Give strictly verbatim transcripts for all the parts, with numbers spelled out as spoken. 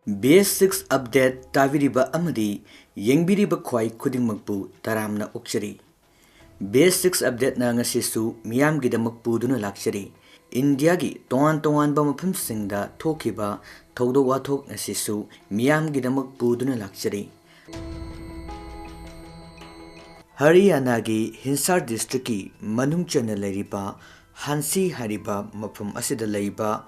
B ꯑꯦꯁ six update ꯇꯥꯕꯤꯔꯤꯕ ꯑꯃꯗꯤ ꯌꯦꯡꯕꯤꯔꯤꯕ ꯈ꯭ꯋꯥꯏ ꯈꯨꯗꯤꯡꯃꯛꯄꯨ ꯇꯔꯥꯝꯅ ꯑꯣꯛꯆꯔꯤ꯫ ꯕꯤ ꯑꯦꯁ ꯁꯤꯛꯁ ꯑꯞꯗꯦꯠꯅ ꯉꯁꯤꯁꯨ ꯃꯤꯌꯥꯝꯒꯤꯗꯃꯛ ꯄꯨꯗꯨꯅ ꯂꯥꯛꯆꯔꯤ꯫ ꯏꯟꯗꯤꯌꯥꯒꯤ ꯇꯣꯉꯥꯟ ꯇꯣꯉꯥꯟꯕ ꯃꯐꯝꯁꯤꯡꯗ ꯊꯣꯛꯈꯤꯕ ꯊꯧꯗꯣꯛ ꯋꯥꯊꯣꯛ ꯉꯁꯤꯁꯨ ꯃꯤꯌꯥꯝꯒꯤꯗꯃꯛ ꯄꯨꯗꯨꯅ ꯂꯥꯛꯆꯔꯤ꯫ ꯍꯔꯤꯌꯥꯅꯥꯒꯤ ꯍꯤꯟꯁꯥꯔ ꯗꯤꯁꯇ꯭ꯔꯤꯛꯀꯤ ꯃꯅꯨꯡ ꯆꯟꯅ ꯂꯩꯔꯤꯕ ꯍꯥꯟꯁꯤ ꯍꯥꯏꯔꯤꯕ ꯃꯐꯝ ꯑꯁꯤꯗ ꯂꯩꯕ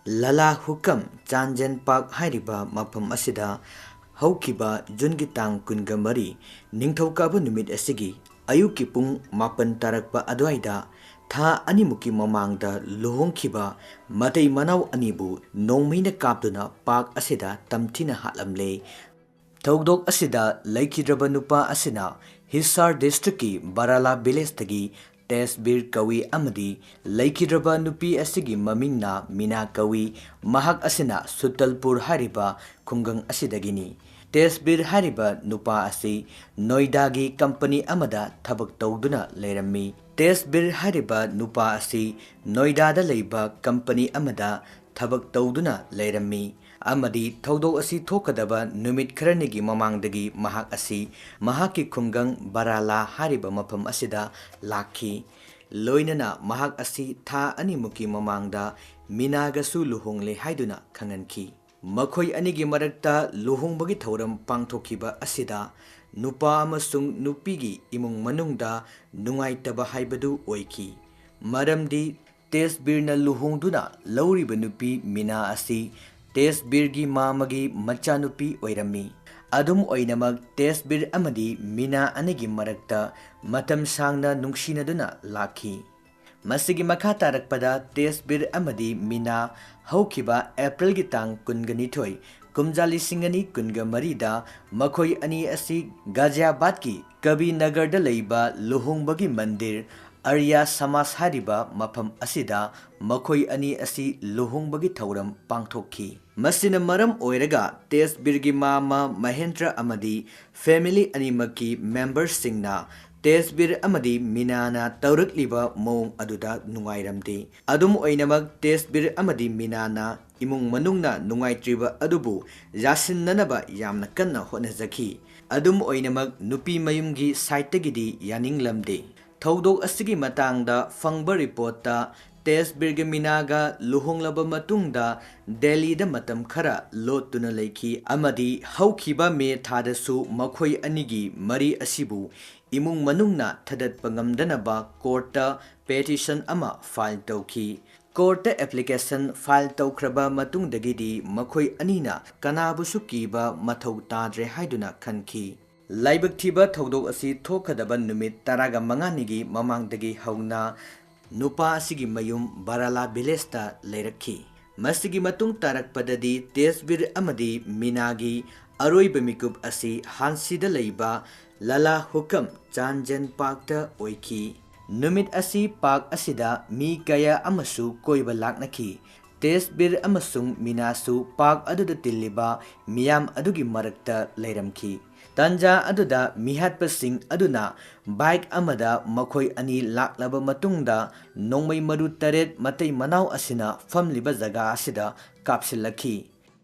ꯂꯥꯂꯥ ꯍꯨꯀꯝ ꯆꯥꯟꯖꯦꯟ ꯄꯥꯛ ꯍꯥꯏꯔꯤꯕ ꯃꯐꯝ ꯑꯁꯤꯗ ꯍꯧꯈꯤꯕ ꯖꯨꯟꯒꯤ ꯇꯥꯡ ꯀꯨꯟꯒ ꯃꯔꯤ, ꯅꯤꯡꯊꯧꯀꯥꯕ ꯅꯨꯃꯤꯠ ꯑꯁꯤꯒꯤ ꯑꯌꯨꯛꯀꯤ ꯄꯨꯡ ꯃꯥꯄꯟ ꯇꯥꯔꯛꯄ ꯑꯗꯨꯋꯥꯏꯗ ꯊꯥ ꯑꯅꯤꯃꯨꯛꯀꯤ ꯃꯃꯥꯡꯗ ꯂꯨꯍꯣꯡꯈꯤꯕ ꯃꯇꯩ ꯃꯅꯥꯎ ꯑꯅꯤꯕꯨ ꯅꯣꯡꯃꯩꯅ ꯀꯥꯞꯇꯨꯅ ꯄꯥꯛ ꯑꯁꯤꯗ ꯇꯝꯊꯤꯅ ꯍꯥꯠꯂꯝꯂꯦ꯫ ꯊꯧꯗꯣꯛ ꯑꯁꯤꯗ ꯂꯩꯈꯤꯗ꯭ꯔꯕ ꯅꯨꯄꯥ ꯑꯁꯤꯅ ꯍꯤꯁꯥꯔ ꯗꯤꯁꯇ꯭ꯔꯤꯛꯀꯤ ꯕꯔꯥꯂꯥ ꯚꯤꯂꯦꯖꯇꯒꯤ ꯇꯦꯖꯕꯤꯔ ꯀꯧꯏ ꯑꯃꯗꯤ ꯂꯩꯈꯤꯗ꯭ꯔꯕ ꯅꯨꯄꯤ ꯑꯁꯤꯒꯤ ꯃꯃꯤꯡꯅ ꯃꯤꯅꯥ ꯀꯧꯏ꯫ ꯃꯍꯥꯛ ꯑꯁꯤꯅ ꯁꯨꯇꯜꯄꯨꯔ ꯍꯥꯏꯔꯤꯕ ꯈꯨꯡꯒꯪ ꯑꯁꯤꯗꯒꯤꯅꯤ꯫ ꯇꯦꯖꯕꯤꯔ ꯍꯥꯏꯔꯤꯕ ꯅꯨꯄꯥ ꯑꯁꯤ ꯅꯣꯏꯗꯥꯒꯤ ꯀꯝꯄꯅꯤ ꯑꯃꯗ ꯊꯕꯛ ꯇꯧꯗꯨꯅ ꯂꯩꯔꯝꯃꯤ꯫ ꯇꯦꯖꯕꯤꯔ ꯍꯥꯏꯔꯤꯕ ꯅꯨꯄꯥ ꯑꯁꯤ ꯅꯣꯏꯗꯥꯗ ꯂꯩꯕ ꯀꯝꯄꯅꯤ ꯑꯃꯗ ꯊꯕꯛ ꯇꯧꯗꯨꯅ ꯂꯩꯔꯝꯃꯤ ꯑꯃꯗꯤ ꯊꯧꯗꯣꯛ ꯑꯁꯤ ꯊꯣꯛꯀꯗꯕ ꯅꯨꯃꯤꯠ ꯈꯔꯅꯤꯒꯤ ꯃꯃꯥꯡꯗꯒꯤ ꯃꯍꯥꯛ ꯑꯁꯤ ꯃꯍꯥꯛꯀꯤ ꯈꯨꯡꯒꯪ ꯕꯔꯥꯂꯥ ꯍꯥꯏꯔꯤꯕ ꯃꯐꯝ ꯑꯁꯤꯗ ꯂꯥꯛꯈꯤ꯫ ꯂꯣꯏꯅꯅ ꯃꯍꯥꯛ ꯑꯁꯤ ꯊꯥ ꯑꯅꯤꯃꯨꯛꯀꯤ ꯃꯃꯥꯡꯗ ꯃꯤꯅꯥꯒꯁꯨ ꯂꯨꯍꯣꯡꯂꯦ ꯍꯥꯏꯗꯨꯅ ꯈꯪꯍꯟꯈꯤ꯫ ꯃꯈꯣꯏ ꯑꯅꯤꯒꯤ ꯃꯔꯛꯇ ꯂꯨꯍꯣꯡꯕꯒꯤ ꯊꯧꯔꯝ ꯄꯥꯡꯊꯣꯛꯈꯤꯕ ꯑꯁꯤꯗ ꯅꯨꯄꯥ ꯑꯃꯁꯨꯡ ꯅꯨꯄꯤꯒꯤ ꯏꯃꯨꯡ ꯃꯅꯨꯡꯗ ꯅꯨꯡꯉꯥꯏꯇꯕ ꯍꯥꯏꯕꯗꯨ ꯑꯣꯏꯈꯤ꯫ ꯃꯔꯝꯗꯤ ꯇꯦꯖꯕꯤꯔꯅ ꯂꯨꯍꯣꯡꯗꯨꯅ ꯂꯧꯔꯤꯕ ꯅꯨꯄꯤ ꯃꯤꯅꯥ ꯑꯁꯤ ꯇꯦꯖꯕꯤꯔꯒꯤ ꯃꯥꯃꯒꯤ ꯃꯆꯥꯅꯨꯄꯤ ꯑꯣꯏꯔꯝꯃꯤ꯫ ꯑꯗꯨꯝ ꯑꯣꯏꯅꯃꯛ, ꯇꯦꯖꯕꯤꯔ ꯑꯃꯗꯤ ꯃꯤꯅꯥ ꯑꯅꯤꯒꯤ ꯃꯔꯛꯇ ꯃꯇꯝ ꯁꯥꯡꯅ ꯅꯨꯡꯁꯤꯅꯗꯨꯅ ꯂꯥꯛꯈꯤ꯫ ꯃꯁꯤꯒꯤ ꯃꯈꯥ ꯇꯥꯔꯛꯄꯗ ꯇꯦꯖꯕꯤꯔ ꯑꯃꯗꯤ ꯃꯤꯅꯥ ꯍꯧꯈꯤꯕ ꯑꯦꯄ꯭ꯔꯤꯜꯒꯤ ꯇꯥꯡ ꯀꯨꯟꯒ ꯅꯤꯊꯣꯏ, ꯀꯨꯝꯖꯥ ꯂꯤꯁꯤꯡ ꯑꯅꯤ ꯀꯨꯟꯒ ꯃꯔꯤꯗ ꯃꯈꯣꯏ ꯑꯅꯤ ꯑꯁꯤ ꯒꯥꯖꯤꯌꯥꯕꯥꯗꯀꯤ ꯀꯕꯤ ꯅꯒꯔꯗ ꯂꯩꯕ ꯂꯨꯍꯣꯡꯕꯒꯤ ꯃꯟꯗꯤꯔ ꯑꯔꯤꯌꯥ ꯁꯃꯥꯖ ꯍꯥꯏꯔꯤꯕ ꯃꯐꯝ ꯑꯁꯤꯗ ꯃꯈꯣꯏ ꯑꯅꯤ ꯑꯁꯤ ꯂꯨꯍꯣꯡꯕꯒꯤ ꯊꯧꯔꯝ ꯄꯥꯡꯊꯣꯛꯈꯤ꯫ ꯃꯁꯤꯅ ꯃꯔꯝ ꯑꯣꯏꯔꯒ ꯇꯦꯖꯕꯤꯔꯒꯤ ꯃꯥꯃ ꯃꯍꯦꯟꯗ꯭ꯔ ꯑꯃꯗꯤ ꯐꯦꯃꯤꯂꯤ ꯑꯅꯤꯃꯛꯀꯤ ꯃꯦꯝꯕꯔꯁꯤꯡꯅ ꯇꯦꯖꯕꯤꯔ ꯑꯃꯗꯤ ꯃꯤꯅꯥꯅ ꯇꯧꯔꯛꯂꯤꯕ ꯃꯑꯣꯡ ꯑꯗꯨꯗ ꯅꯨꯡꯉꯥꯏꯔꯝꯗꯦ꯫ ꯑꯗꯨꯝ ꯑꯣꯏꯅꯃꯛ, ꯇꯦꯖꯕꯤꯔ ꯑꯃꯗꯤ ꯃꯤꯅꯥꯅ ꯏꯃꯨꯡ ꯃꯅꯨꯡꯅ ꯅꯨꯡꯉꯥꯏꯇ꯭ꯔꯤꯕ ꯑꯗꯨꯕꯨ ꯌꯥꯁꯤꯟꯅꯅꯕ ꯌꯥꯝꯅ ꯀꯟꯅ ꯍꯣꯠꯅꯖꯈꯤ꯫ ꯑꯗꯨꯝ ꯑꯣꯏꯅꯃꯛ, ꯅꯨꯄꯤ ꯃꯌꯨꯝꯒꯤ ꯁꯥꯏꯠꯇꯒꯤꯗꯤ ꯌꯥꯅꯤꯡꯂꯝꯗꯦ꯫ ꯊꯧꯗꯣꯛ ꯑꯁꯤꯒꯤ ꯃꯇꯥꯡꯗ ꯐꯪꯕ ꯔꯤꯄꯣꯔꯠꯇ, ꯇꯦꯖꯕꯤꯔꯒ ꯃꯤꯅꯥꯒ ꯂꯨꯍꯣꯡꯂꯕ ꯃꯇꯨꯡꯗ ꯗꯦꯜꯂꯤꯗ ꯃꯇꯝ ꯈꯔ ꯂꯣꯠꯇꯨꯅ ꯂꯩꯈꯤ ꯑꯃꯗꯤ ꯍꯧꯈꯤꯕ ꯃꯦ ꯊꯥꯗꯁꯨ ꯃꯈꯣꯏ ꯑꯅꯤꯒꯤ ꯃꯔꯤ ꯑꯁꯤꯕꯨ ꯏꯃꯨꯡ ꯃꯅꯨꯡꯅ ꯊꯥꯗꯠꯄ ꯉꯝꯗꯅꯕ ꯀꯣꯔꯠꯇ ꯄꯦꯇꯤꯁꯟ ꯑꯃ ꯐꯥꯏꯜ ꯇꯧꯈꯤ꯫ ꯀꯣꯔꯠꯇ ꯑꯦꯄ꯭ꯂꯤꯀꯦꯁꯟ ꯐꯥꯏꯜ ꯇꯧꯈ꯭ꯔꯕ ꯃꯇꯨꯡꯗꯒꯤꯗꯤ ꯃꯈꯣꯏ ꯑꯅꯤꯅ ꯀꯅꯥꯕꯨꯁꯨ ꯀꯤꯕ ꯃꯊꯧ ꯇꯥꯗ꯭ꯔꯦ ꯍꯥꯏꯗꯨꯅ ꯈꯟꯈꯤ꯫ ꯂꯥꯏꯕꯛ ꯊꯤꯕ ꯊꯧꯗꯣꯛ ꯑꯁꯤ ꯊꯣꯛꯀꯗꯕ ꯅꯨꯃꯤꯠ ꯇꯔꯥꯒ ꯃꯉꯥꯅꯤꯒꯤ ꯃꯃꯥꯡꯗꯒꯤ ꯍꯧꯅ ꯅꯨꯄꯥ ꯑꯁꯤꯒꯤ ꯃꯌꯨꯝ ꯕꯔꯥꯂꯥ ꯚꯤꯂꯦꯖꯇ ꯂꯩꯔꯛꯈꯤ꯫ ꯃꯁꯤꯒꯤ ꯃꯇꯨꯡ ꯇꯥꯔꯛꯄꯗꯗꯤ ꯇꯦꯖꯕꯤꯔ ꯑꯃꯗꯤ ꯃꯤꯅꯥꯒꯤ ꯑꯔꯣꯏꯕ ꯃꯤꯀꯨꯞ ꯑꯁꯤ ꯍꯥꯟꯁꯤꯗ ꯂꯩꯕ ꯂꯥꯂꯥ ꯍꯨꯀꯝ ꯆꯥꯟꯖꯦꯟ ꯄꯥꯔꯛꯇ ꯑꯣꯏꯈꯤ꯫ ꯅꯨꯃꯤꯠ ꯑꯁꯤ ꯄꯥꯔꯛ ꯑꯁꯤꯗ ꯃꯤ ꯀꯌꯥ ꯑꯃꯁꯨ ꯀꯣꯏꯕ ꯂꯥꯛꯅꯈꯤ꯫ ꯇꯦꯖꯕꯤꯔ ꯑꯃꯁꯨꯡ ꯃꯤꯅꯥꯁꯨ ꯄꯥꯔꯛ ꯑꯗꯨꯗ ꯇꯤꯜꯂꯤꯕ ꯃꯤꯌꯥꯝ ꯑꯗꯨꯒꯤ ꯃꯔꯛꯇ ꯂꯩꯔꯝꯈꯤ꯫ ꯇꯥꯟꯖꯥ ꯑꯗꯨꯗ ꯃꯤꯍꯥꯠꯄꯁꯤꯡ ꯑꯗꯨꯅ ꯕꯥꯏꯛ ꯑꯃꯗ ꯃꯈꯣꯏ ꯑꯅꯤ ꯂꯥꯛꯂꯕ ꯃꯇꯨꯡꯗ ꯅꯣꯡꯃꯩ ꯃꯔꯨ ꯇꯔꯦꯠ ꯃꯇꯩ ꯃꯅꯥꯎ ꯑꯁꯤꯅ ꯐꯝꯂꯤꯕ ꯖꯒꯥ ꯑꯁꯤꯗ ꯀꯥꯞꯁꯤꯜꯂꯛꯈꯤ꯫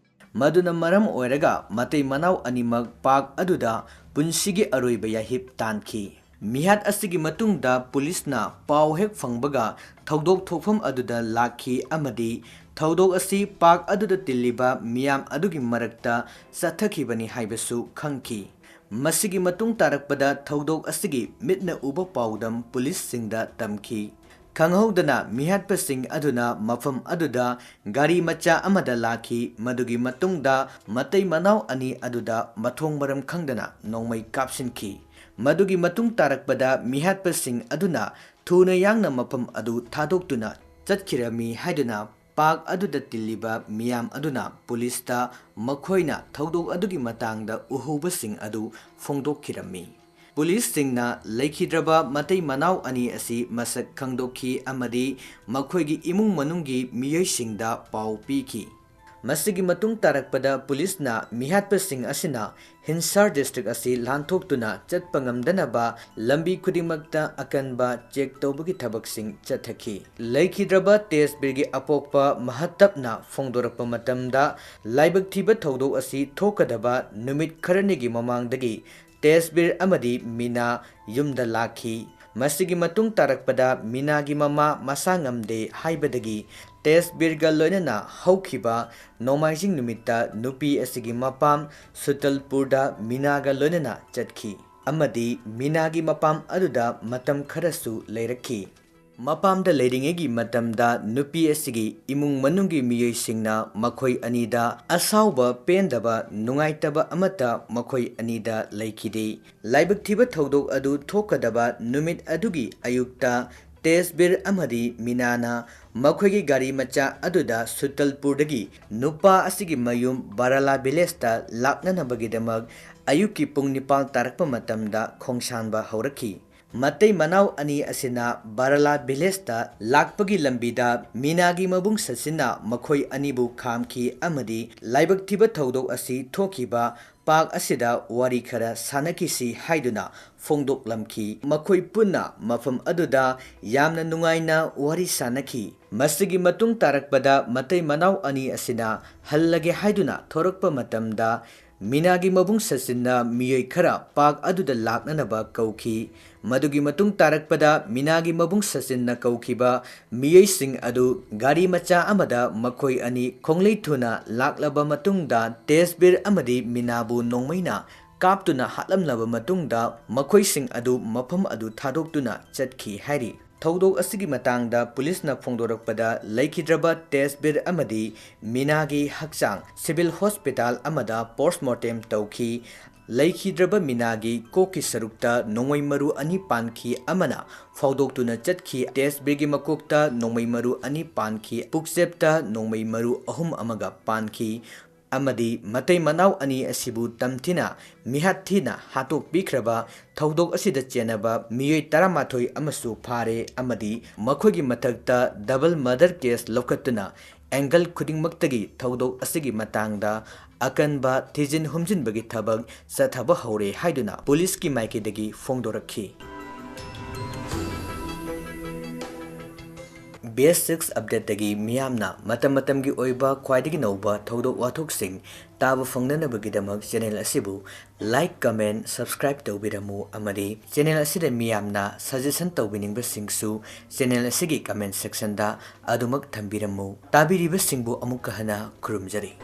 ꯃꯗꯨꯅ ꯃꯔꯝ ꯑꯣꯏꯔꯒ ꯃꯇꯩ ꯃꯅꯥꯎ ꯑꯅꯤꯃꯛ ꯄꯥꯔꯛ ꯑꯗꯨꯗ ꯄꯨꯟꯁꯤꯒꯤ ꯑꯔꯣꯏꯕ ꯌꯥꯍꯤꯞ ꯇꯥꯟꯈꯤ꯫ ꯃꯤꯍꯥꯠ ꯑꯁꯤꯒꯤ ꯃꯇꯨꯡꯗ ꯄꯨꯂꯤꯁꯅ ꯄꯥꯎ ꯍꯦꯛ ꯐꯪꯕꯒ ꯊꯧꯗꯣꯛ ꯊꯣꯛꯐꯝ ꯑꯗꯨꯗ ꯂꯥꯛꯈꯤ ꯑꯃꯗꯤ ꯊꯧꯗꯣꯛ ꯑꯁꯤ ꯄꯥꯔꯛ ꯑꯗꯨꯗ ꯇꯤꯜꯂꯤꯕ ꯃꯤꯌꯥꯝ ꯑꯗꯨꯒꯤ ꯃꯔꯛꯇ ꯆꯠꯊꯈꯤꯕꯅꯤ ꯍꯥꯏꯕꯁꯨ ꯈꯪꯈꯤ꯫ ꯃꯁꯤꯒꯤ ꯃꯇꯨꯡ ꯇꯥꯔꯛꯄꯗ ꯊꯧꯗꯣꯛ ꯑꯁꯤꯒꯤ ꯃꯤꯠꯅ ꯎꯕ ꯄꯥꯎꯗꯝ ꯄꯨꯂꯤꯁꯁꯤꯡꯗ ꯇꯝꯈꯤ꯫ ꯈꯪꯍꯧꯗꯅ ꯃꯤꯍꯥꯠꯄꯁꯤꯡ ꯑꯗꯨꯅ ꯃꯐꯝ ꯑꯗꯨꯗ ꯒꯥꯔꯤ ꯃꯆꯥ ꯑꯃꯗ ꯂꯥꯛꯈꯤ꯫ ꯃꯗꯨꯒꯤ ꯃꯇꯨꯡꯗ ꯃꯇꯩ ꯃꯅꯥꯎ ꯑꯅꯤ ꯑꯗꯨꯗ ꯃꯊꯣꯡ ꯃꯔꯝ ꯈꯪꯗꯅ ꯅꯣꯡꯃꯩ ꯀꯥꯞꯁꯤꯟꯈꯤ꯫ ꯃꯗꯨꯒꯤ ꯃꯇꯨꯡ ꯇꯥꯔꯛꯄꯗ ꯃꯤꯍꯥꯠꯄꯁꯤꯡ ꯑꯗꯨꯅ ꯊꯨꯅ ꯌꯥꯡꯅ ꯃꯐꯝ ꯑꯗꯨ ꯊꯥꯗꯣꯛꯇꯨꯅ ꯆꯠꯈꯤꯔꯝꯃꯤ ꯍꯥꯏꯗꯨꯅ ꯄꯥꯔꯛ ꯑꯗꯨꯗ ꯇꯤꯜꯂꯤꯕ ꯃꯤꯌꯥꯝ ꯑꯗꯨꯅ ꯄꯨꯂꯤꯁꯇ ꯃꯈꯣꯏꯅ ꯊꯧꯗꯣꯛ ꯑꯗꯨꯒꯤ ꯃꯇꯥꯡꯗ ꯎꯍꯧꯕꯁꯤꯡ ꯑꯗꯨ ꯐꯣꯡꯗꯣꯛꯈꯤꯔꯝꯃꯤ꯫ ꯄꯨꯂꯤꯁꯁꯤꯡꯅ ꯂꯩꯈꯤꯗ꯭ꯔꯕ ꯃꯇꯩ ꯃꯅꯥꯎ ꯑꯅꯤ ꯑꯁꯤ ꯃꯁꯛ ꯈꯪꯗꯣꯛꯈꯤ ꯑꯃꯗꯤ ꯃꯈꯣꯏꯒꯤ ꯏꯃꯨꯡ ꯃꯅꯨꯡꯒꯤ ꯃꯤꯑꯣꯏꯁꯤꯡꯗ ꯄꯥꯎ ꯄꯤꯈꯤ꯫ ꯃꯁꯤꯒꯤ ꯃꯇꯨꯡ ꯇꯥꯔꯛꯄꯗ ꯄꯨꯂꯤꯁꯅ ꯃꯤꯍꯥꯠꯄꯁꯤꯡ ꯑꯁꯤꯅ ꯍꯤꯟꯁꯥꯔ ꯗꯤꯁꯇ꯭ꯔꯤꯛ ꯑꯁꯤ ꯂꯥꯟꯊꯣꯛꯇꯨꯅ ꯆꯠꯄ ꯉꯝꯗꯅꯕ ꯂꯝꯕꯤ ꯈꯨꯗꯤꯡꯃꯛꯇ ꯑꯀꯟꯕ ꯆꯦꯛ ꯇꯧꯕꯒꯤ ꯊꯕꯛꯁꯤꯡ ꯆꯠꯊꯈꯤ꯫ ꯂꯩꯈꯤꯗ꯭ꯔꯕ ꯇꯦꯖꯕꯤꯔꯒꯤ ꯑꯄꯣꯛꯄ ꯃꯍꯇꯕꯅ ꯐꯣꯡꯗꯣꯔꯛꯄ ꯃꯇꯝꯗ, ꯂꯥꯏꯕꯛ ꯊꯤꯕ ꯊꯧꯗꯣꯛ ꯑꯁꯤ ꯊꯣꯛꯀꯗꯕ ꯅꯨꯃꯤꯠ ꯈꯔꯅꯤꯒꯤ ꯃꯃꯥꯡꯗꯒꯤ ꯇꯦꯖꯕꯤꯔ ꯑꯃꯗꯤ ꯃꯤꯅꯥ ꯌꯨꯝꯗ ꯂꯥꯛꯈꯤ꯫ ꯃꯁꯤꯒꯤ ꯃꯇꯨꯡ ꯇꯥꯔꯛꯄꯗ ꯃꯤꯅꯥꯒꯤ ꯃꯃꯥ ꯃꯁꯥ ꯉꯝꯗꯦ ꯍꯥꯏꯕꯗꯒꯤ ꯇꯦꯖꯕꯤꯔꯒ ꯂꯣꯏꯅꯅ ꯍꯧꯈꯤꯕ ꯅꯣꯡꯃꯥꯏꯖꯤꯡ ꯅꯨꯃꯤꯠꯇ ꯅꯨꯄꯤ ꯑꯁꯤꯒꯤ ꯃꯄꯥꯝ ꯁꯨꯇꯜꯄꯨꯔꯗ ꯃꯤꯅꯥꯒ ꯂꯣꯏꯅꯅ ꯆꯠꯈꯤ ꯑꯃꯗꯤ ꯃꯤꯅꯥꯒꯤ ꯃꯄꯥꯝ ꯑꯗꯨꯗ ꯃꯇꯝ ꯈꯔꯁꯨ ꯂꯩꯔꯛꯈꯤ꯫ ꯃꯄꯥꯝꯗ ꯂꯩꯔꯤꯉꯩꯒꯤ ꯃꯇꯝꯗ ꯅꯨꯄꯤ ꯑꯁꯤꯒꯤ ꯏꯃꯨꯡ ꯃꯅꯨꯡꯒꯤ ꯃꯤꯑꯣꯏꯁꯤꯡꯅ ꯃꯈꯣꯏ ꯑꯅꯤꯗ ꯑꯁꯥꯎꯕ, ꯄꯦꯟꯗꯕ, ꯅꯨꯡꯉꯥꯏꯇꯕ ꯑꯃꯠꯇ ꯃꯈꯣꯏ ꯑꯅꯤꯗ ꯂꯩꯈꯤꯗꯦ꯫ ꯂꯥꯏꯕꯛ ꯊꯤꯕ ꯊꯧꯗꯣꯛ ꯑꯗꯨ ꯊꯣꯛꯀꯗꯕ ꯅꯨꯃꯤꯠ ꯑꯗꯨꯒꯤ ꯑꯌꯨꯛꯇ ꯇꯦꯖꯕꯤꯔ ꯑꯃꯗꯤ ꯃꯤꯅꯥꯅ ꯃꯈꯣꯏꯒꯤ ꯒꯥꯔꯤ ꯃꯆꯥ ꯑꯗꯨꯗ ꯁꯨꯇꯜꯄꯨꯔꯗꯒꯤ ꯅꯨꯄꯥ ꯑꯁꯤꯒꯤ ꯃꯌꯨꯝ ꯕꯥꯔꯥꯂꯥ ꯚꯤꯂꯦꯖꯇ ꯂꯥꯛꯅꯅꯕꯒꯤꯗꯃꯛ ꯑꯌꯨꯛꯀꯤ ꯄꯨꯡ ꯅꯤꯄꯥꯜ ꯇꯥꯔꯛꯄ ꯃꯇꯝꯗ ꯈꯣꯡꯁꯥꯟꯕ ꯍꯧꯔꯛꯈꯤ꯫ ꯃꯇꯩ ꯃꯅꯥꯎ ꯑꯅꯤ ꯑꯁꯤꯅ ꯕꯥꯔꯥꯂꯥ ꯚꯤꯂꯦꯖꯇ ꯂꯥꯛꯄꯒꯤ ꯂꯝꯕꯤꯗ ꯃꯤꯅꯥꯒꯤ ꯃꯕꯨꯡ ꯁꯆꯤꯟꯅ ꯃꯈꯣꯏ ꯑꯅꯤꯕꯨ ꯈꯥꯝꯈꯤ ꯑꯃꯗꯤ ꯂꯥꯏꯕꯛ ꯊꯤꯕ ꯊꯧꯗꯣꯛ ꯑꯁꯤ ꯊꯣꯛꯈꯤꯕ ꯄꯥꯔꯛ ꯑꯁꯤꯗ ꯋꯥꯔꯤ ꯈꯔ ꯁꯥꯟꯅꯈꯤꯁꯤ ꯍꯥꯏꯗꯨꯅ ꯐꯣꯡꯗꯣꯛꯂꯝꯈꯤ꯫ ꯃꯈꯣꯏ ꯄꯨꯟꯅ ꯃꯐꯝ ꯑꯗꯨꯗ ꯌꯥꯝꯅ ꯅꯨꯡꯉꯥꯏꯅ ꯋꯥꯔꯤ ꯁꯥꯟꯅꯈꯤ꯫ ꯃꯁꯤꯒꯤ ꯃꯇꯨꯡ ꯇꯥꯔꯛꯄꯗ ꯃꯇꯩ ꯃꯅꯥꯎ ꯑꯅꯤ ꯑꯁꯤꯅ ꯍꯜꯂꯒꯦ ꯍꯥꯏꯗꯨꯅ ꯊꯣꯔꯛꯄ ꯃꯇꯝꯗ, ꯃꯤꯅꯥꯒꯤ ꯃꯕꯨꯡ ꯁꯆꯤꯟꯅ ꯃꯤꯑꯣꯏ ꯈꯔ ꯄꯥꯔꯛ ꯑꯗꯨꯗ ꯂꯥꯛꯅꯅꯕ ꯀꯧꯈꯤ꯫ ꯃꯗꯨꯒꯤ ꯃꯇꯨꯡ ꯇꯥꯔꯛꯄꯗ ꯃꯤꯅꯥꯒꯤ ꯃꯕꯨꯡ ꯁꯆꯤꯟꯅ ꯀꯧꯈꯤꯕ ꯃꯤꯑꯣꯏꯁꯤꯡ ꯑꯗꯨ ꯒꯥꯔꯤ ꯃꯆꯥ ꯑꯃꯗ ꯃꯈꯣꯏ ꯑꯅꯤ ꯈꯣꯡꯂꯩ ꯊꯨꯅ ꯂꯥꯛꯂꯕ ꯃꯇꯨꯡꯗ, ꯇꯦꯖꯕꯤꯔ ꯑꯃꯗꯤ ꯃꯤꯅꯥꯕꯨ ꯅꯣꯡꯃꯩꯅ ꯀꯥꯞꯇꯨꯅ ꯍꯥꯠꯂꯝꯂꯕ ꯃꯇꯨꯡꯗ, ꯃꯈꯣꯏꯁꯤꯡ ꯑꯗꯨ ꯃꯐꯝ ꯑꯗꯨ ꯊꯥꯗꯣꯛꯇꯨꯅ ꯆꯠꯈꯤ ꯍꯥꯏꯔꯤ꯫ ꯊꯧꯗꯣꯛ ꯑꯁꯤꯒꯤ ꯃꯇꯥꯡꯗ ꯄꯨꯂꯤꯁꯅ ꯐꯣꯡꯗꯣꯔꯛꯄꯗ, ꯂꯩꯈꯤꯗ꯭ꯔꯕ ꯇꯦꯖꯕꯤꯔ ꯑꯃꯗꯤ ꯃꯤꯅꯥꯒꯤ ꯍꯛꯆꯥꯡ ꯁꯤꯚꯤꯜ ꯍꯣꯁꯄꯤꯇꯥꯜ ꯑꯃꯗ ꯄꯣꯁꯃꯣꯔꯇꯦꯝ ꯇꯧꯈꯤ꯫ ꯂꯩꯈꯤꯗ꯭ꯔꯕ ꯃꯤꯅꯥꯒꯤ ꯀꯣꯛꯀꯤ ꯁꯔꯨꯛꯇ ꯅꯣꯡꯃꯩ ꯃꯔꯨ ꯑꯅꯤ ꯄꯥꯟꯈꯤ ꯑꯃꯅ ꯐꯥꯎꯗꯣꯛꯇꯨꯅ ꯆꯠꯈꯤ꯫ ꯇꯦꯖꯕꯤꯔꯒꯤ ꯃꯀꯣꯛꯇ ꯅꯣꯡꯃꯩ ꯃꯔꯨ ꯑꯅꯤ ꯄꯥꯟꯈꯤ꯫ ꯄꯨꯛꯆꯦꯞꯇ ꯅꯣꯡꯃꯩ ꯃꯔꯨ ꯑꯍꯨꯝ ꯑꯃꯒ ꯄꯥꯟꯈꯤ꯫ ꯑꯃꯗꯤ ꯃꯇꯩ ꯃꯅꯥꯎ ꯑꯅꯤ ꯑꯁꯤꯕꯨ ꯇꯝꯊꯤꯅ ꯃꯤꯍꯥꯠ ꯊꯤꯅ ꯍꯥꯠꯇꯣꯛꯄꯤꯈ꯭ꯔꯕ ꯊꯧꯗꯣꯛ ꯑꯁꯤꯗ ꯆꯦꯟꯅꯕ ꯃꯤꯑꯣꯏ ꯇꯔꯥꯃꯥꯊꯣꯏ ꯑꯃꯁꯨ ꯐꯥꯔꯦ ꯑꯃꯗꯤ ꯃꯈꯣꯏꯒꯤ ꯃꯊꯛꯇ double murder case ꯂꯧꯈꯠꯇꯨꯅ angle ꯈꯨꯗꯤꯡꯃꯛꯇꯒꯤ ꯊꯧꯗꯣꯛ ꯑꯁꯤꯒꯤ ꯃꯇꯥꯡꯗ ꯑꯀꯟꯕ ꯊꯤꯖꯤꯟ ꯍꯨꯝꯖꯤꯟꯕꯒꯤ ꯊꯕꯛ ꯆꯠꯊꯕ ꯍꯧꯔꯦ ꯍꯥꯏꯗꯨꯅ ꯄꯨꯂꯤꯁꯀꯤ ꯃꯥꯏꯀꯩꯗꯒꯤ ꯐꯣꯡꯗꯣꯔꯛꯈꯤ꯫ BS six updateꯇꯒꯤ ꯃꯤꯌꯥꯝꯅ ꯃꯇꯝ ꯃꯇꯝꯒꯤ ꯑꯣꯏꯕ ꯈ꯭ꯋꯥꯏꯗꯒꯤ ꯅꯧꯕ ꯊꯧꯗꯣꯛ ꯋꯥꯊꯣꯛꯁꯤꯡ ꯇꯥꯕ ꯐꯪꯅꯅꯕꯒꯤꯗꯃꯛ channel ꯑꯁꯤꯕꯨ like, comment, subscribe ꯇꯧꯕꯤꯔꯝꯃꯨ ꯑꯃꯗꯤ channel ꯑꯁꯤꯗ ꯃꯤꯌꯥꯝꯅ suggestion ꯇꯧꯕꯤꯅꯤꯡꯕꯁꯤꯡꯁꯨ channel ꯑꯁꯤꯒꯤ comment sectionꯗ ꯑꯗꯨꯃꯛ ꯊꯝꯕꯤꯔꯝꯃꯨ꯫ ꯇꯥꯕꯤꯔꯤꯕꯁꯤꯡꯕꯨ ꯑꯃꯨꯛꯀ ꯍꯟꯅ ꯈꯨꯔꯨꯝꯖꯔꯤ꯫